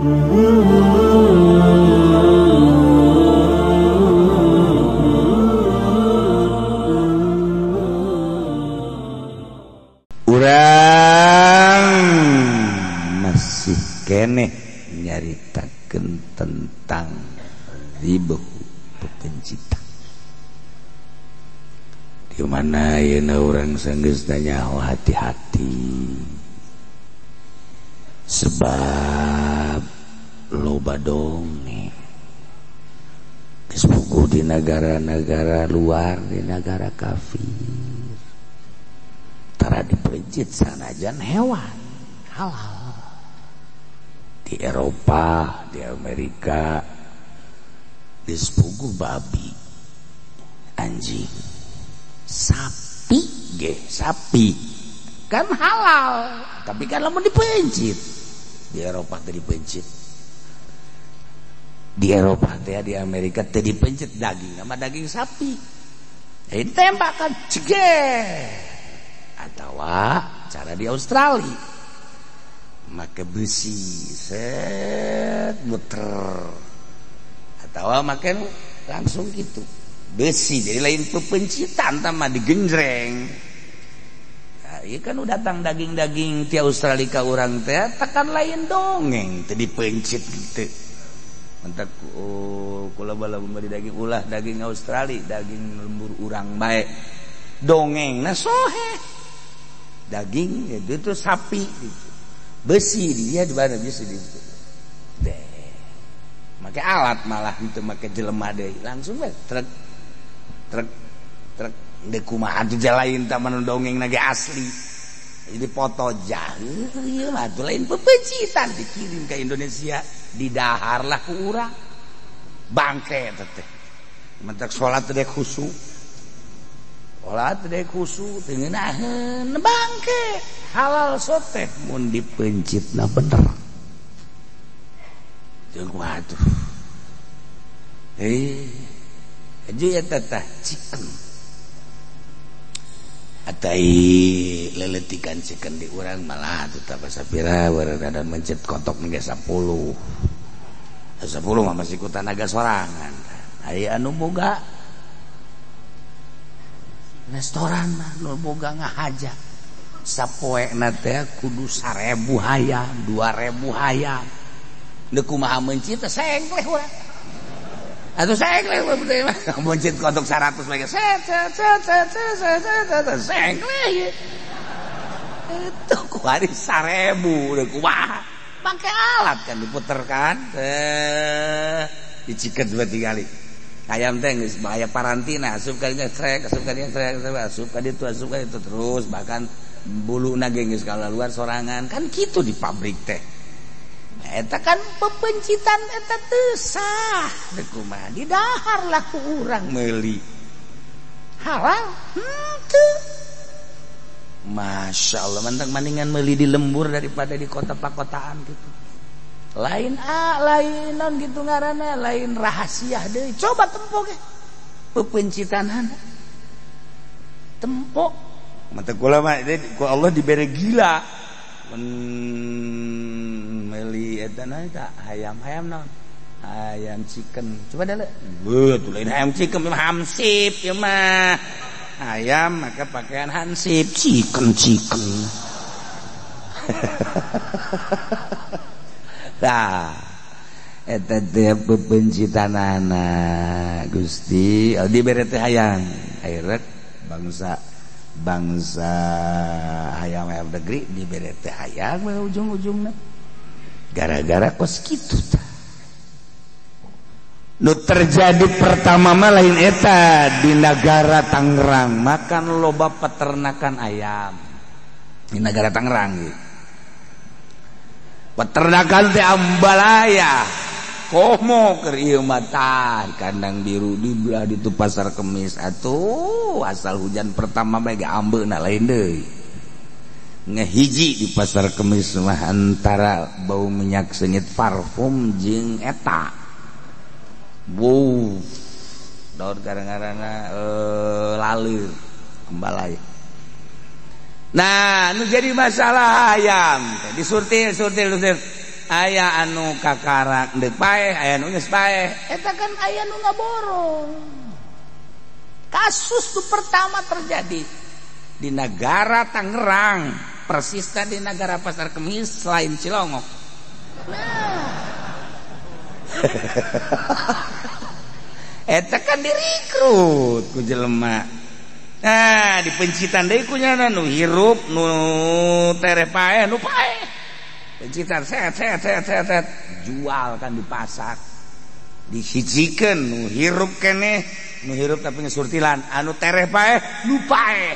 Urang masih keneh nyaritakeun tentang ribu pepencita. Di mana yeuna urang sanggeus nyaho hati-hati. Sebab loba dongeng geus puguh di negara-negara luar, di negara kafir. Tara dipencit sanajan hewan halal. Di Eropa, di Amerika geus puguh babi, anjing, sapi ge, sapi kan halal, tapi kan lamun dipencit. Di Eropa teh dipencit. Di Eropa teh, di Amerika teh dipencit daging sama daging sapi. Jadi tembakan ceger. Atawa cara di Australia make besi set muter. Atawa make langsung gitu. Besi jadi lain pepencitan tama digenjreng. Nah, iya kan udah datang daging-daging ti Australia ka urang teh tekan lain dongeng teh dipencit gitu. Mentak kula bala beli daging ulah daging Australia, daging lembur urang bae. Dongengna sohe. Daging itu sapi gitu. Besi dia di mana besi di situ. Deh. Make alat malah itu make jelema deui. Langsung we truk truk truk deuk kumaha atuh lain tah manu dongeng nage asli. Jadi foto jauh ieu mah atuh lain pepecitan dikirim ke Indonesia, didaharlah ku urang. Bangke eta teh. Mentak salat teh khusyuk. Salat teh khusyuk teu ngeunaheun bangke. Halal sote mun dipencitna bener. Jeung kumaha atuh. Aja eta tah chicken. Atai leletikan chicken di urang malah atuh tah pasapira rada mencet kotok ge 10. 10 mah masih ku tanaga sorangan. Aya anu boga restoran mah nu boga ngahaja. Sapoena teh kudu 1000 hayam, 2000 hayam. Deuk kumaha mencit teh sengkleh urang. Atau sengkleh mencit kotok 100 lagi set set set set set set set sengkleh. Itu kuari 1000 udah kumaha. Pakai alat kan diputer kan. Diciket 2 3 kali. Ayam teh geus bahaya parantina, asup ka dinya srek, asup ka dinya srek, asup ka ditu, asup ka ditu terus bahkan buluna ge geus kaluar sorangan kan kitu di pabrik teh. Eta kan pepencitan eta teu sah. Deuk kumaha didahar lah ku urang meuli. Halal henteu. Masya Allah, mantang mendingan meuli di lembur daripada di kota pakotaan gitu. Lain a, lain non gitu ngaranna, lain rahasia deui. Coba tempo ge. Pepencitanana. Tempo. Mantap kula mah ku Allah dibere gila. Meli eta na eta hayam-hayam naon? Ayam chicken. Coba dale. Beuh, lain ayam chicken mah hansip ieu mah. Ayam maka pakaian hansip, chicken chicken. Tah, eta teh pepencitanana Gusti, dibere teh hayang. Akhirnya bangsa hayam hayam negeri dibere teh hayang ujung-ujungna. Gara-gara kos kitu tah. Nu terjadi pertama mah lain eta di negara Tangerang, makan loba peternakan ayam. Di negara Tangerang gitu. Peternakan teh ambalaya. Komo keur ieu mah tah kandang biru di belah ditu pasar Kemis atuh asal hujan pertama bae ge ambeuna lain deui. Ngehiji di pasar Kemis mah antara bau minyak seungit parfum jeung eta. Wow, daun gara-garana lalir ambalaya. Nah, nu jadi masalah ayam disurtil surtil surtil. Aya anu kakarak deuk paeh, aya nu geus paeh. Eta kan aya nu ngaborong. Kasus tu pertama terjadi di negara Tangerang, persisnya di negara Pasar Kemis selain Cilongok. Nah. Eta kan direkrut ku jelema. Nah, dipencitan deui ku nyana nu hirup, nu tereh paeh, nu paeh. Pencitan set set set set set jual kan di pasar. Dihijikeun nu hirup keneh, nu hirup tapi ngesurtilan, anu tereh paeh, nu paeh.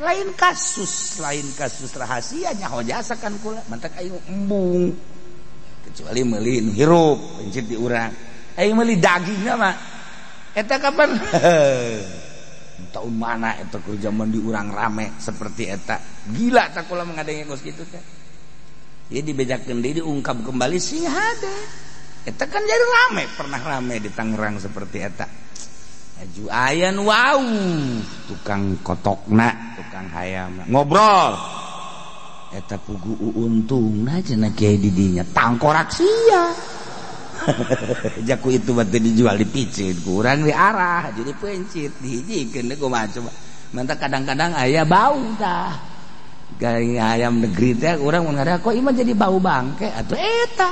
Lain kasus rahasia nyaho jasa kan kula, mantak aing embung. Kecuali meuli nu hirup, pencit di urang. Aing meuli dagingna mah. Eta kapan? Tahun mana eta keur zaman di urang rame seperti eta. Gila tak kula mengadenge kos kitu teh. Jadi dibejakeun deui diungkap kembali sing hade. Eta kan jadi rame, pernah rame di Tangerang seperti eta. Aju ayan wow, tukang kotokna, tukang hayamna ngobrol. Eta pugu untungna cenah kiai di dinya tangkorak sia. Jaku itu batu dijual dipicit kurang diarah jadi pencit dihijikeun deui kumaha coba. Mantap kadang-kadang aya bau tah. Gaya ayam negeri teh urang mun ngada kok ieu jadi bau bangke atuh eta.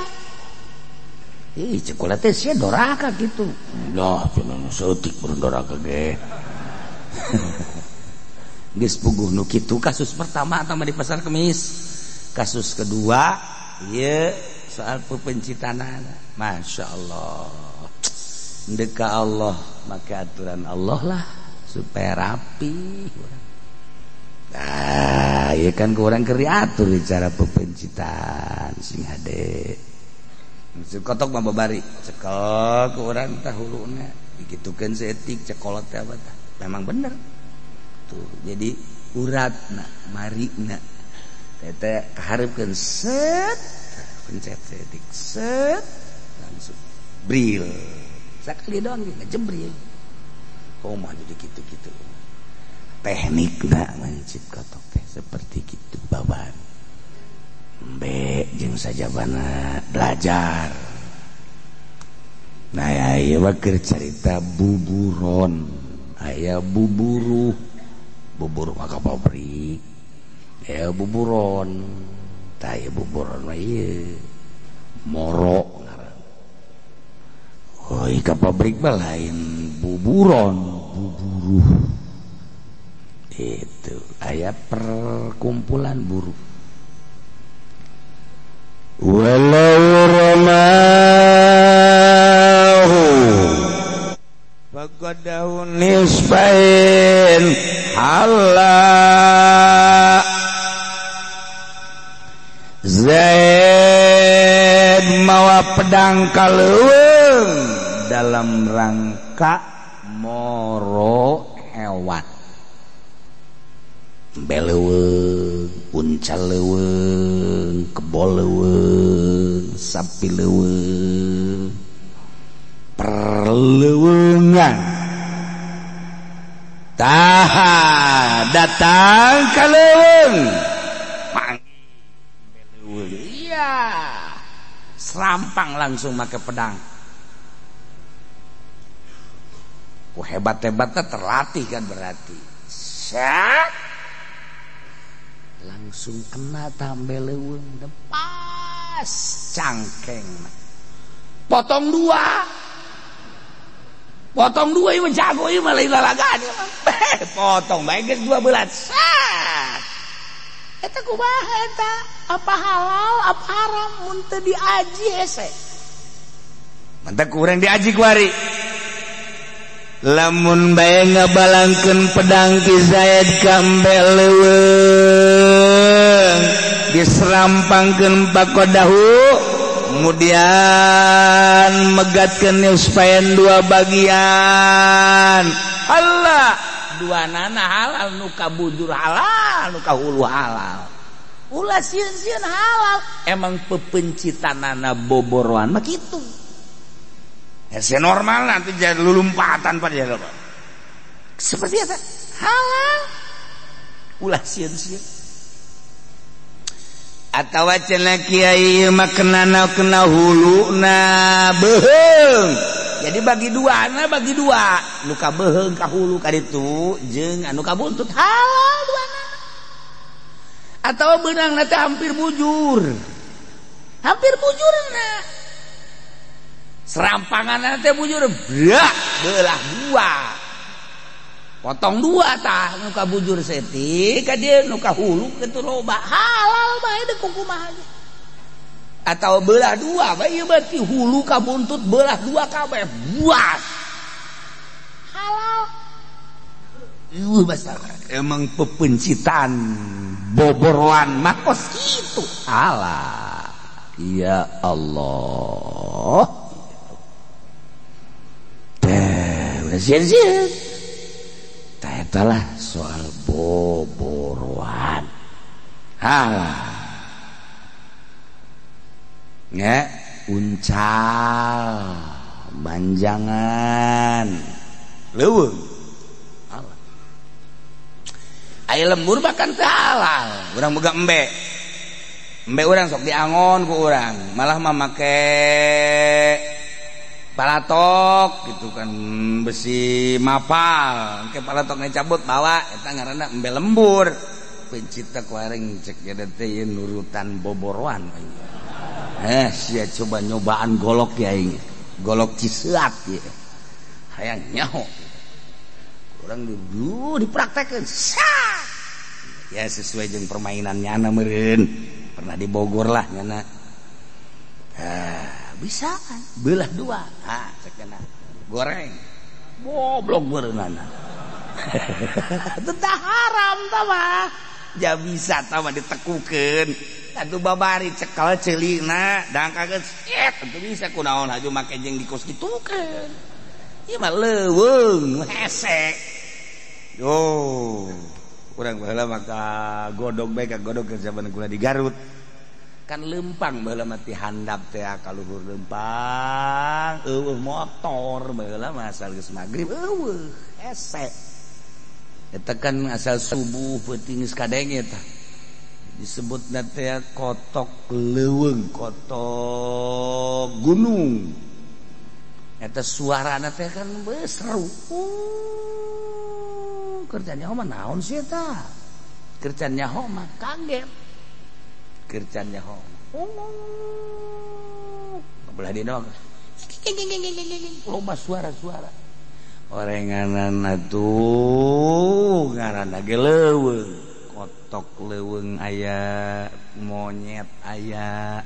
Ih cekula teh sia doraka kitu. Lah cenah saeutik mun doraka ge. Geus puguh nu kitu kasus pertama atau di Pasar Kemis. Kasus kedua ieu soal pepencitanana. Masya Allah. Deka Allah maka aturan Allah lah supaya rapi. Nah, ieu kan kurang keur diatur cara pepencitan sing hade. Kotok mah babari, cekel ku urang tah huluna, dikitukeun saeutik cekolot teh apa tah. Memang bener. Tuh, jadi uratna, marina teh kahareupkeun set, pencet saeutik set, langsung bril. Sakali doang ge ngejebril. Kumaha jadi kitu-kitu. Teknikna mencit kotok teh seperti kitu baban. Embe jeung sajabana belajar. Nah, ieu mah keur carita buburon. Aya buburuh. Buburuh mah ka pabrik. Aya buburon. Tah ieu buburon mah ieu moro ngaran. Oi ka pabrik mah lain buburon, buburuh. Itu aya perkumpulan buruh. Walau ramahu faqadahu nisfain hala. Zaid mawa pedang kaleuweung dalam rangka moro hewan. Beleuweung, unca leuweung, kebo leuweung, sapi leuweung, perleuweungan. Tah datang ka leuweung, panggil beleuweung. Iya, serampang langsung make pedang. Ku hebat-hebatnya terlatih kan berarti. Syak langsung kena tambel leuweung pas cangkeng. Potong dua ieu jago ieu mah lain lalagaan ieu mah. Potong bae geus 2 belat. Sat. Eta kumaha eta? Apa halal apa haram mun teu diaji hese. Mantak kurang diaji kuari. Lamun bae ngabalangkeun pedang Ki Zaid ka embe leuweung diserampangkeun pakodahu kemudian megatkeun nisfain 2 bagian. Allah dua nana halal nu kabujur halal nu kahulu halal. Ulah sieun-sieun halal emang pepencitanana boboroan mah kitu. Hese normal nanti jadi lulumpatan pada jalan seperti itu halal ulah sieun-sieun. Atawa cenah kiai mah kena huluna beuheung. Jadi bagi dua, na bagi dua. Nu ka beuheung ka hulu ka ditu jeung anu ka buntut halal duana. Atawa beunangna teh hampir bujur. Hampir bujurna. Serampanganna teh bujur, brak belah dua. Potong dua tah nu ka bujur setik ka dieu nu ka hulu kitu loba halal bae deuk kumaha ge. Atau belah dua bae ieu berarti hulu ka buntut belah dua kabeh buas. Halal. Ieu masalah emang pepencitan boboroan makos kitu halal. Ya Allah. Teh udah sieun-sieun. Etalah soal boboroan halal ya uncal manjangan leuweung halal aya lembur bahkan teu halal urang boga embe embe urang sok diangon ku urang malah mah make palatok gitu kan besi mapal ke palatoknya cabut bawa eta ngaranna embe lembur pencipta kuaring cek ge teh nurutan boboroan sia coba nyobaan golok ya aing golok ciseat ye hayang nyaho urang dipraktekeun ya sesuai jeung permainan nyana meureun pernah di Bogor lah nyana bisa kan belah dua ha cekena goreng goblok berenana tetah haram tah mah ja bisa tah mah ditekukeun atuh babari cekel ceulina dangkakeun set atuh bisa kunaon haju make jeung dikos kitukeun ieu mah leuweung hese yo urang baheula maka godog bae ka godog ke zaman kula di Garut kan lempang baheula mah ti handap teh ka luhur lempang eueuh motor baheula mah asal geus magrib eueuh hese eta kan asal subuh peuting geus kadenge tah disebutna teh kotok leuweung kotok gunung eta suarana teh kan seru kerjanya mah naon sih eta kerjanya mah kaget kerjanya ho. Belah di doang. Loba suara-suara. Orenganan atuh ngaranna ge leuweung, kotok leuweung aya, monyet aya.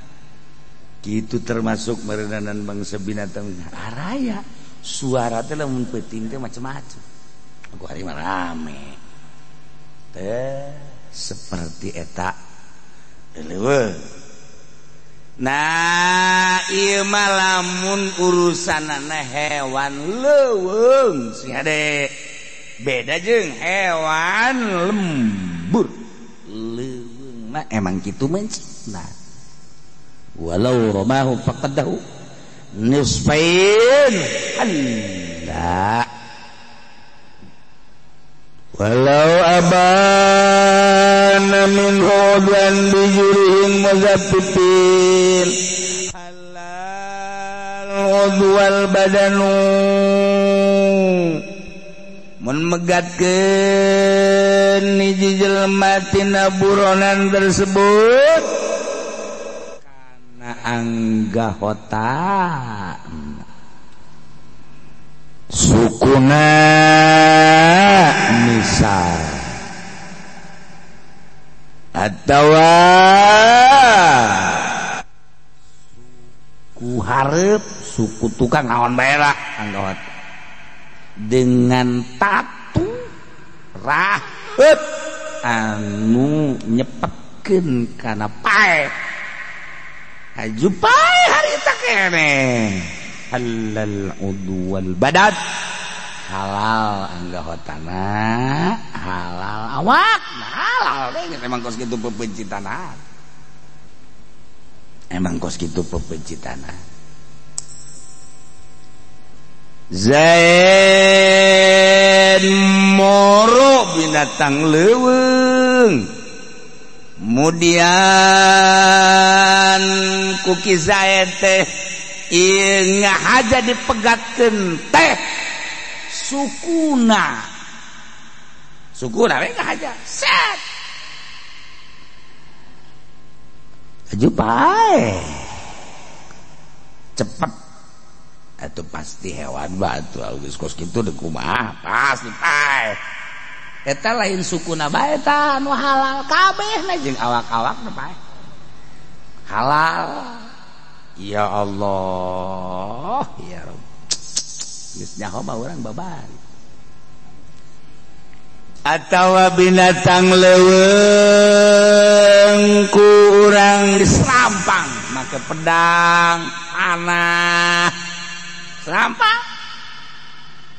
Kitu termasuk meureunanan bangsa binatang araya. Suara teh lamun peuting teh macem-macem. Aku hari mah rame. Teh seperti eta. Nah ieu mah lamun urusanana hewan leuweung sing hade beda jeung hewan lembur leuweung mah emang kitu mencitna walau ramahu faqadahu nisfain alla walau abana min hudan bijurihim muzaffifin halal udwal badanu mun megatkeun hiji jelema tina buronan tersebut kana anggahota sukuna misal atawa suku hareup suku tukang naon bae lah anggahot dengan tatu raheut anu nyepetkeun kana pae haju pae harita keneh halal udwal badan halal anggahotana halal awak halal deh emang kos kitu pepencitana emang kos kitu pepencitana Zain moro binatang leuweung Kemudian ku Ki Zaid teh ieu ngahaja dipegatkeun teh sukuna. Sukuna we ngahaja. Set. Aju pae. Cepet. Atuh pasti hewan batu geus kos kitu deuk kumaha pasti pae. Eta lain sukuna bae tah anu halal kabehna jeung awak-awakna bae. Halal. Ya Allah, ya Rabb. Geus nyaho mah urang babari. Atawa binatang leuweung ku urang diserampang make pedang, panah. Serampang.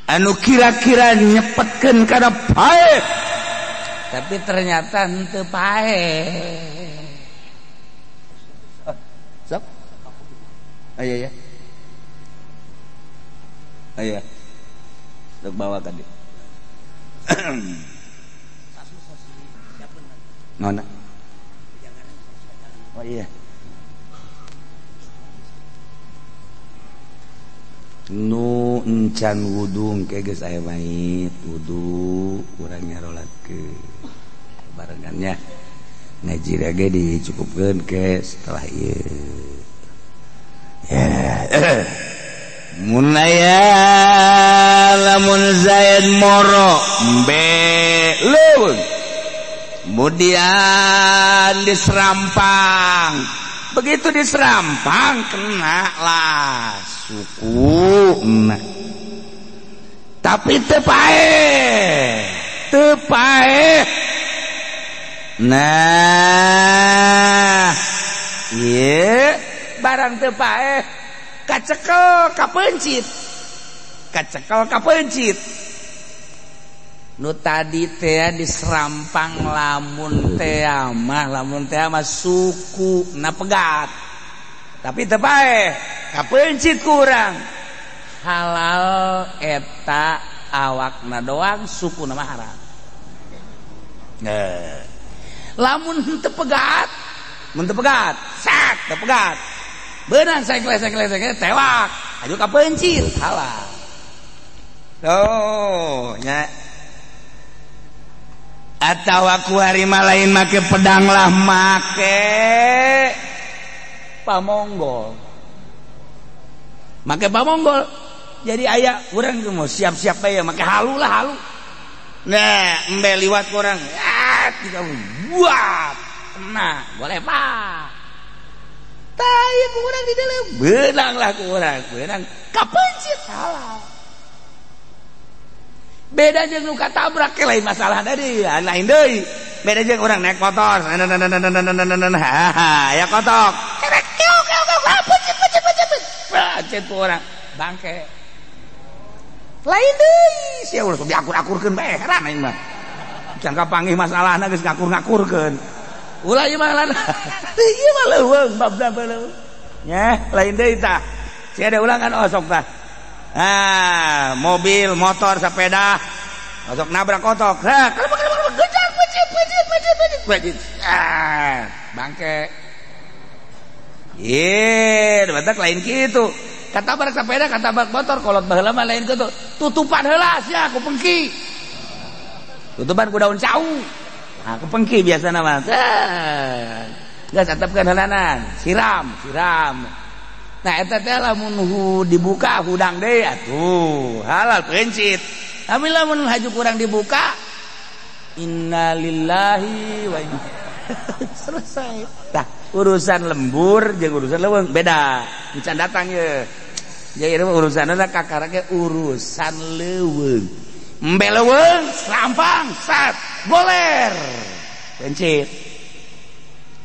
Anu kira-kira nyepetkeun kana pae tapi ternyata henteu pae. Sok aya ya aya sok bawa ka dieu. Nona oh iya nu encan wudu engke geus aya mait wudu urang nyarolatkeun barengannya ngaji ge dicukupkeun ke setelah ieu ya. Mun aya lamun Zaid moro embe leuweung kemudian diserampang, begitu diserampang kena lah suku nah. Tapi teu pae, teu pae. Nah, ieu barang teu pae kacekel kapeuncit. Kacekel kapeuncit. Nu tadi teh diserampang lamun teh mah suku na pegat. Tapi teu pae kapeuncit kurang halal eta awakna doang sukuna mah haram. Lamun teu pegat, mun teu pegat, sak teu pegat. Beunang sekle tewak, aju kapeuncit halal. Oh, nya. Atawa ku hari mah lain make pedang lah make pamonggol. Make pamonggol. Jadi aya urang mau siap-siap aya make halu lah halu. Nah, embe liwat kurang. Ah, tiga buat. Nah, boleh pak. Tah ieu ku urang di dalam. Beunang lah ku urang, beunang kapeuncit halal. Beda jeung nu katabrak lain masalah deui, lain deui. Beda jeung urang naik motor. Ha, ya kotok. Kerek kieu kieu kieu pencit pencit pencit. Pencit ku urang bangke. Lain deui, sia ulah sok diakur-akurkeun bae heran aing mah. Can kapanggih masalahna geus ngakur-ngakurkeun. Ulah ieu mah lan. Ieu mah leuweung babna leuweung. Nya, lain deui tah. Sia ada ulang kan osok tah. Ah, mobil, motor, sepeda osok nabrak kotok. Ha, gejang pencit pencit pencit pencit. Ah, bangke. Ye, batak lain kitu. Katabrak sepeda, katabrak motor, kolot baheula mah lain kitu. Tutupan heula sia ku pengki. Tutupan ku daun cau. Nah, ku pengki biasana mah. Geus atepkeun heulanan, siram, siram. Nah eta teh lamun dibuka hudang deui atuh halal pencit. Tapi lamun haju kurang dibuka innalillahi wa inna selesai. Tah urusan lembur jeung urusan leuweung beda. Encan datang ye. Jadi urusanna kakara ge urusan leuweung. Embe leuweung sampang sat goler pencit.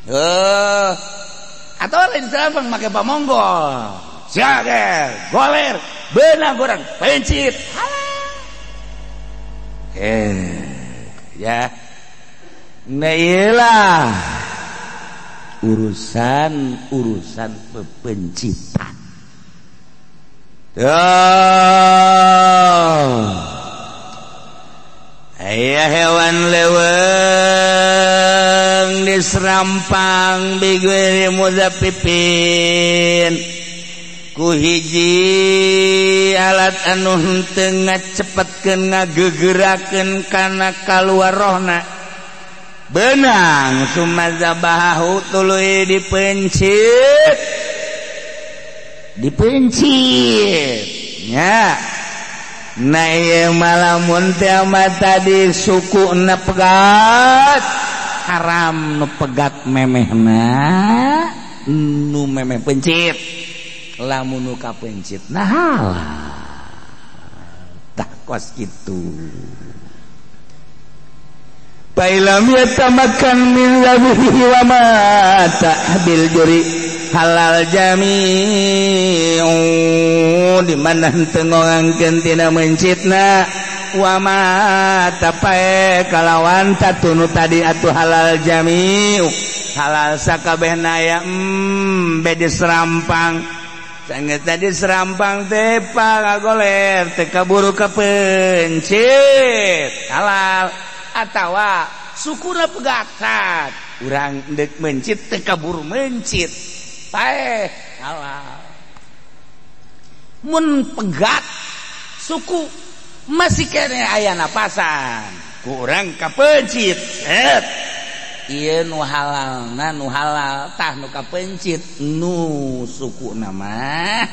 Heuh. Atau lain serapang make pamonggol siager goler benang kurang pencit ya nah iyalah urusan urusan pepencitan. Oh, aya hewan leuweung beunang diserampang bigwiri muzapipin ku hiji alat anu henteu ngacepetkeun ngagegerakeun kana kaluar rohna beunang sumazabahu tuluy dipencit dipencit nya. Nah ieu malamun teh tadi suku na pegat haram nu pegat memehna nu memeh pencit lamun nu kapencit nah halal tah kos kitu. Failam yatamakan min zabihi wa mata bil juri halal jami'u di mana henteu ngongangkeun tina mencitna wa mata pae kalawan tatunu tadi atuh halal jami'u halal sakabehna aya bede serampang sanggeus tadi serampang teh pangagoler teh kaburu kapencit halal atawa sukuna pegatan urang deuk mencit teu kaburu mencit paeh halal. Mun pegat suku masih kene aya napasan ku urang kapencit set ieu nu halalna nu halal tah nu kapencit nu sukuna mah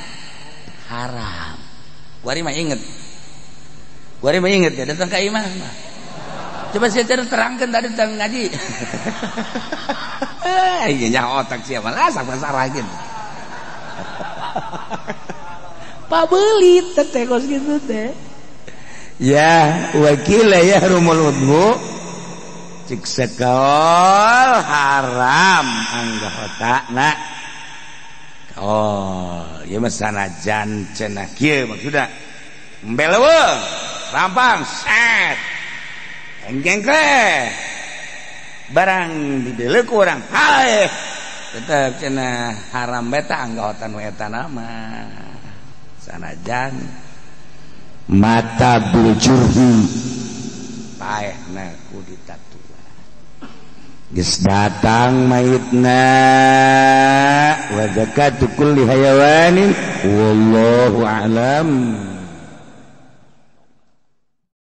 haram. Kuari mah inget, kuari mah inget ya datang ka imah mah. Coba saya terangkan tadi tentang ngaji. Iya otak siapa lah sama sarahin. Pabelit teh kos gitu teh. Ya wakila ya rumul udhu cik sekol haram angga otakna. Oh, ieu mah sanajan cenah kieu maksudna. Mbeleuweung, rampang set. Engkengkleh barang dibeli ku urang hae tetep cenah haram beta anggotan we eta nama sanajan mata bujurhi paehna ku ditatuan geus datang mayitna wa zakatu kulli hayawanin wallahu a'lam.